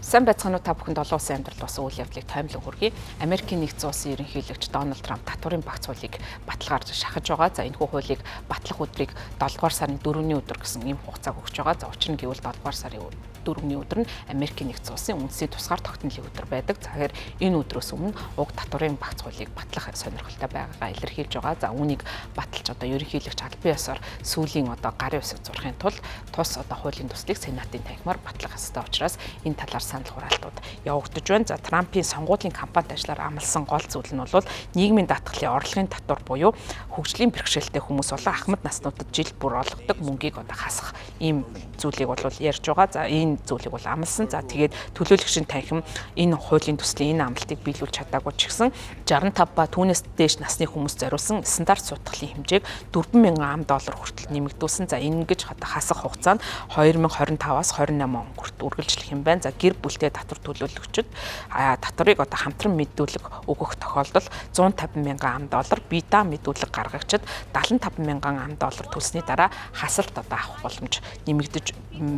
Сайн байцгаана уу, та бүхэнд олон улсын амьдрал болсон үйл явдлыг тоймлон хүргэе. Америкийн нэгдсэн улсын ерөнхийлөгч Дональд Трамп татварын багц хуулийг баталгаар шахаж байгаа. За, энэхүү хуулийг батлах өдрийг 7 дугаар сарын 4-ний өдөр гэсэн ийм хугацааг өгч байгаа. За, учир нь гэвэл 7 дугаар сарын 4-ний өдөр нь Америкийн нэгдсэн улсын үндсийн тусгаар тогтнолын өдөр байдаг. За, тэгэхээр энэ өдрөөс өмнө уг татварын багц хуулийг батлах сонирхолтой байгаагаа илэрхийлж байгаа. За, үүнийг баталж одоо ерөнхийлөгч албан ёсоор сүүлийн одоо гарын үсэг зурхын тулд тус одоо хуулийн төслийг Сенатын танхимаар батлах ёстой учраас энэ талаар санал хураалтууд явагдаж байна. За, Трампын сонгуулийн кампанит ажлаар амласан гол зүйл нь бол нийгмийн даатгалын орлогын татвар буюу хөгжлийн бэрхшээлтэй хүмүүс болон ахмад наснуудад жил бүр олгодог мөнгийг одоо хасах ийм зүйлийг бол ярьж байгаа. За, энэ зүйлийг бол амласан. За, тэгээд төлөөлөгчийн танхим энэ хуулийн төслийн энэ амлалтыг биелүүлж чадаагүй ч гэсэн 65 ба түүнээс дээш насны хүмүүс зориулсан стандарт сутгалын хэмжээг 4000 ам доллар хүртэл нэмэгдүүлсэн. За, ингэж хасах хугацаа нь 2025-аас 28 он хүртэл үргэлжлэх юм байна. За, гэр бүлтэй татвар төлөөлөгчд татварыг одоо хамтран мэдүүлэг өгөх тохиолдолд 150 мянган ам доллар, бие даан мэдүүлэг гаргагчид 75 мянган ам доллар төлсний дараа хасалт одоо авах боломж нэмэгдэж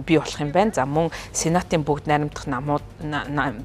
бий болох юм байна. За, мөн Сенатын бүгд найрамдах намууд,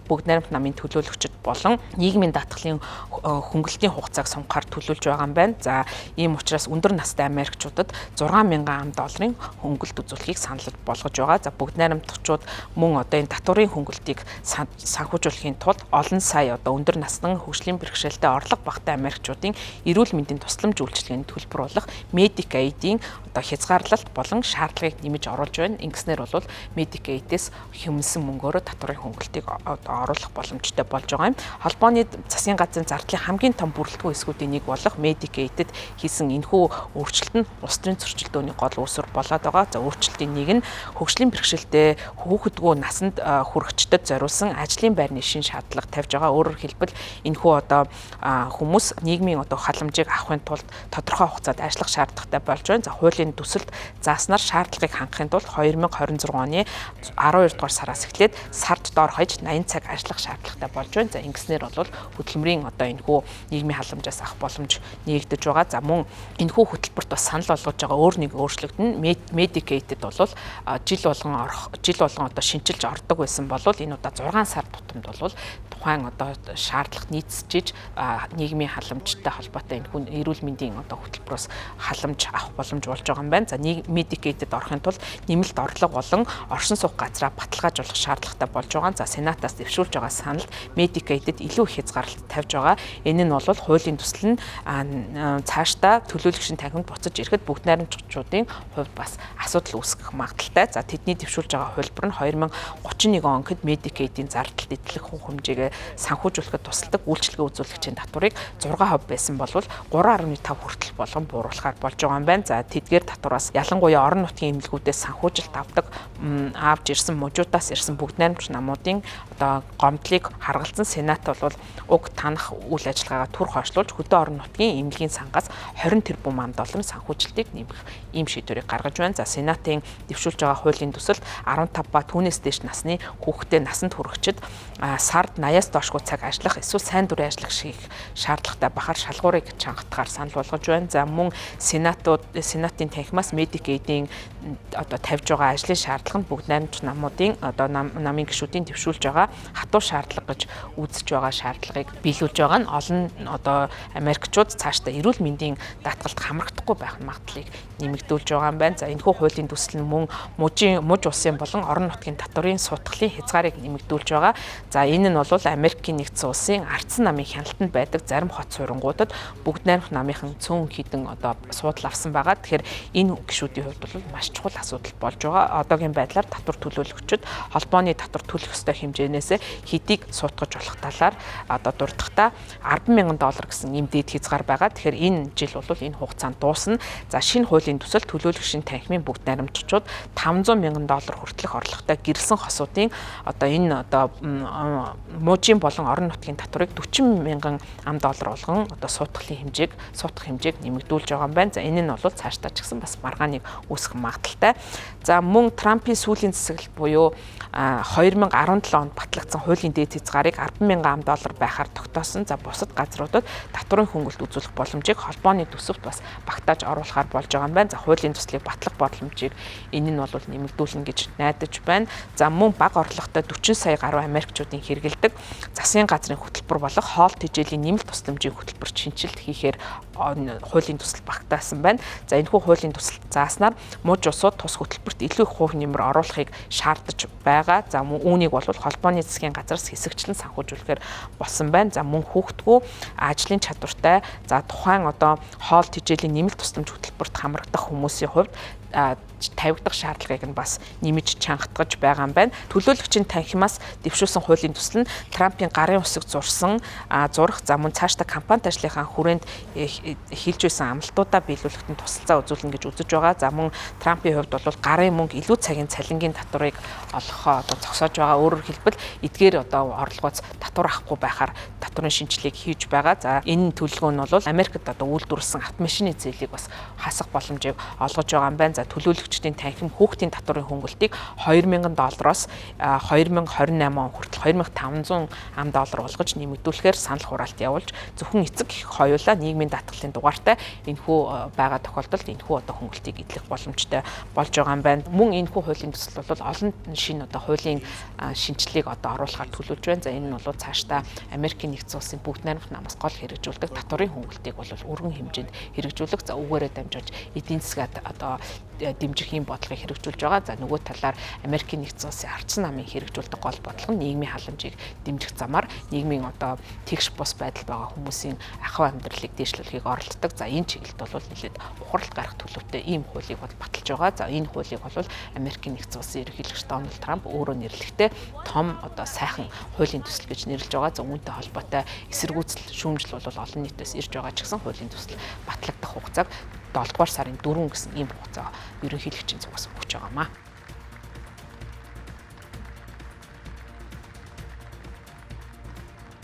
бүгд найрамдах намын төлөөлөгчд болон нийгмийн даатгалын хөнгөлтийн хугацааг сунгахаар төлөвлөж байгаа юм байна. За, ийм учраас өндөр настай Америкчуудад 6 мянган ам долларын хөнгөлт үзүүлэхийг санал болгож байгаа. За, бүгд найрамдагчууд мөн одоо энэ татварын хөнгөлтийг санхүүжүүлэхийн тулд олон сая одоо өндөр насны, хөгжлийн бэрхшээлтэй, орлого багатай Америкчуудын эрүүл мэндийн тусламж үйлчилгээний төлбөр болох Medicaid-ийн одоо хязгаарлалт болон шаардлагыг нэмж оруулж байна. Ингэснээр бол Medicaid-ээс хэмнэсэн мөнгөөрөө татварын хөнгөлтийг одоо оруулах боломжтой болж байгаа юм. Холбооны засгийн газрын зардлын хамгийн том бүрэлдэхүүн хэсгүүдийн нэг болох Medicaid-д хийсэн энэхүү өөрчлөлт нь улс төрийн зөрчилдөөний гол үүсвэр болоод байгаа. За, өөрчлөлтийн нэг нь хөгжлийн бэрхшээлтэй, хүүхэдгүй насанд хүрэгчдэд зориулсан ажлын байрны шинэ шаардлага тавьж байгаа. Өөрөөр хэлбэл, энэхүү одоо хүмүүс нийгмийн одоо халамжийг авахын тулд тодорхой хугацаанд ажиллах шаардлагатай болж байна. За, хуулийн төсөлд зааснаар шаардлагыг хангахын тулд 2026 оны 12 дугаар сараас эхлээд сард дор хаяж 80 цаг ажиллах шаардлагатай болж байна. За, ингэснээр бол хөдөлмөрийн одоо энэхүү нийгмийн халамжаас авах боломж нээгдэж байгаа. За, мөн энэхүү хөтөлбөрт бас санал болгож байгаа өөр нэг өөрчлөлт нь Medicaid-д бол жил болгон орох, жил болгон одоо шинчилж ордог байсан бол энэ удаа 6 сар тутамд бол тухайн одоо шаардлагат нийцэж нийгмийн халамжтай холбоотой энэхүү эрүүл мэндийн одоо хөтөлбөрөөс халамж авах боломж болж байгаа юм байна. За, Medicaid-д орохын тулд нэмэлт орлого болон оршин суух газраа баталгаажуулах шаардлагатай болж байгаа. За, Сенатаас дэвшүүлж байгаа саналд Medicaid-д илүү их хязгаарлалт тавьж байгаа. Энэ нь бол хуулийн төсөл нь цаашдаа төлөөлөгчийн танхимд буцаж ирэхэд бүгд найрамдагчдын хувьд бас асуудал үүсгэх магадлалтай. За, тэдний дэвшүүлж байгаа хувилбар нь 2031 он гэхэд Medicaid-ийн зардалд эдлэх хэмжээгээ санхүүжүүлэхэд тусалдаг үйлчилгээ үзүүлэгчийн татварыг 6% байсан бол 3.5 хүртэл болгон бууруулахаар болж байгаа юм байна. За, тэдгээр татвараас ялангуяа орон нутгийн эмнэлгүүдээс санхүүжилт авдаг, авч ирсэн мужуудаас ирсэн бүгд найрамдагч намуудын одоо гомдлыг харгалзан Сенат бол уг танах үйл ажиллагаагаа түр хойшлуулж хөдөө орон нутгийн эмнэлгийн сангаас 20 тэрбум ам долларын санхүүжилтийг нэмэх ийм шийдвэрийг гаргаж байна. За, Сенатын дэвшүүлж байгаа хуулийн төсөлд 15 ба түүнээс дээш насны хүүхдээ насанд хүрэгчид сард 80-аас доошгүй цаг ажиллах эсвэл сайн дурын ажиллах шиг шаардлагатай бахаар шалгуурыг чангатгаар санал болгож байна. За, мөн Сенатын танхимаас Medicaid-ийн одоо тавьж байгаа ажлын шаардлага нь бүгд найрамдах намуудын одоо намын гишүүдийн дэвшүүлж байгаа хатуу шаардлага гэж үзэж байгаа шаардлагыг биелүүлж байгаа нь олон одоо Америкчууд цаашдаа эрүүл мэндийн даатгалд хамрагдахгүй байх магадлалыг нэмэгдүүлж байгаа юм байна. За, энэхүү хуулийн төсөл нь мөн мужийн муж улсын болон орон нутгийн татварын сутгалын хязгаарыг нэмэгдүүлж байгаа. За, энэ нь бол Америкийн нэгдсэн улсын ардсан намын хяналтанд байдаг зарим хот суурингуудад бүгд найрамдах намынхан цөөн хэдэн одоо суудал авсан байгаа. Тэгэхээр энэ гишүүдийн хувьд бол маш чухал асуудал болж байгаа. Одоогийн байдлаар татвар төлөөлөгчид холбооны татвар төлөх ёстой хэмжээнээс хэдийг суутгаж болох талаар одоо дурдахдаа 10 мянган доллар гэсэн ийм дээд хязгаар байгаа. Тэгэхээр энэ жил бол энэ хугацаанд дуусна. За, шинэ хуулийн төсөл төлөөлөгчийн танхимын бүгд найрамдагчид 500 мянган доллар хүртэлх орлоготой гэрэлсэн хосуудын одоо энэ одоо мужийн болон орон нутгийн татварыг 40 мянган ам доллар болгон одоо суутгалын хэмжээг, суутгах хэмжээг нэмэгдүүлж байгаа юм байна. За, энэ нь бол цаашдаа ч гэсэн бас маргааныг үүсгэх магадлалтай. За, мөн Мөн Трампын сүүлийн засаглал буюу 2017 онд батлагдсан хуулийн дээд хязгаарыг 10,000 ам доллар байхаар тогтоосон. За, бусад газруудад татварын хөнгөлт үзүүлэх боломжийг холбооны төсөвт бас багтааж оруулахаар болж байгаа юм байна. За, хуулийн төслийг батлах боломжийг энэ нь бол нэмэгдүүлнэ гэж найдаж байна. За, мөн бага орлоготой 40 сая гаруй Америкчуудын хэрэглэдэг засгийн газрын хөтөлбөр болох хоол тэжээлийн нэмэлт тусламжийн хөтөлбөрт шинэчлэлт хийхээр хуулийн төсөл багтаасан байна. За, энэхүү хуулийн төсөл зааснаар муж улсууд тус хөтөлбөрт илүү их хувь нэмэр оруулахыг шаардаж байгаа. За, мөн үүнийг бол холбооны засгийн газраас хэсэгчлэн санхүүжүүлэхээр болсон байна. За, мөн хүүхдгүү, ажлын чадвартай, за тухайн одоо хоол тэжээлийн нэмэлт тусламж хөтөлбөрт хамрагдах хүмүүсийн хувьд тавигдах шаардлагыг нь бас нэмж чангатгаж байгаа юм байна. Төлөөлөгчийн танхимаас дэвшүүлсэн хуулийн төсөл нь Трампын гарын үсэг зурсан зурах, за мөн цаашдаа кампанит ажлынхаа хүрээнд хэлж байсан амлалтуудаа биелүүлэхэд нь тусалцаа үзүүлнэ гэж үзэж байгаа. За, мөн Трампын хувьд бол гарын мөнгө илүү цагийн цалингийн татварыг олгохоо одоо зогсоож байгаа. Өөрөөр хэлбэл, эдгээр одоо орлогоос татвар авахгүй байхаар татварын шинэчлэлийг хийж байгаа. За, энэ төлөвлөгөө нь бол Америкт одоо үйлдвэрлэсэн автомашины зээлийг бас хасах боломжийг олгож байгаа юм байна. За, төлөөлөгчдийн танхим хүүхдийн татварын хөнгөлтийг 2000 доллароос 2028 он хүртэл 2500 ам доллар болгож нэмэгдүүлэхээр санал хураалт явуулж, зөвхөн эцэг эх хоёулаа нийгмийн даатгалын дугаартай энэхүү байгаа тохиолдолд энэхүү одоо хөнгөлтийг эдлэх боломжтой болж байгаа юм байна. Мөн энэхүү хуулийн төсөл бол олон шинэ одоо хуулийн шинэчлэлийг одоо оруулахаар төлөвлөж байна. За, энэ нь бол цаашдаа Америкийн нэгдсэн улсын бүгд найрамдах намаас гол хэрэгжүүлдэг татварын хөнгөлтийг бол өргөн хэмжээнд хэрэгжүүлэх, за үүгээрээ дамжуулж эдийн засгаад одоо дэмжих юм бодлогыг хэрэгжүүлж байгаа. За, нөгөө талаар Америкийн нэгдсэн улсын ардсан намын хэрэгжүүлдэг гол бодлого нь нийгмийн халамжийг дэмжих замаар нийгмийн одоо тэгш бус байдал байгаа хүмүүсийн ахуй амьдралыг дээшлүүлэхийг оролддог. За, энэ чиглэлд бол нэлээд ухралт гарах төлөвтэй ийм хуулийг бол баталж байгаа. За, энэ хуулийг бол Америкийн нэгдсэн улсын ерөнхийлөгч Дональд Трамп өөрөө нэрлэхдээ том одоо сайхан хуулийн төсөл гэж нэрлэж байгаа. За, үүнтэй холбоотой эсэргүүцэл, шүүмжил бол олон нийтээс ирж байгаа ч гэсэн хуулийн төсөл батлагдах хугацааг 7 дугаар сарын 4 гэсэн ийм хугацаа ерөнхийлөгчийн цугаас өгч байгаамаа.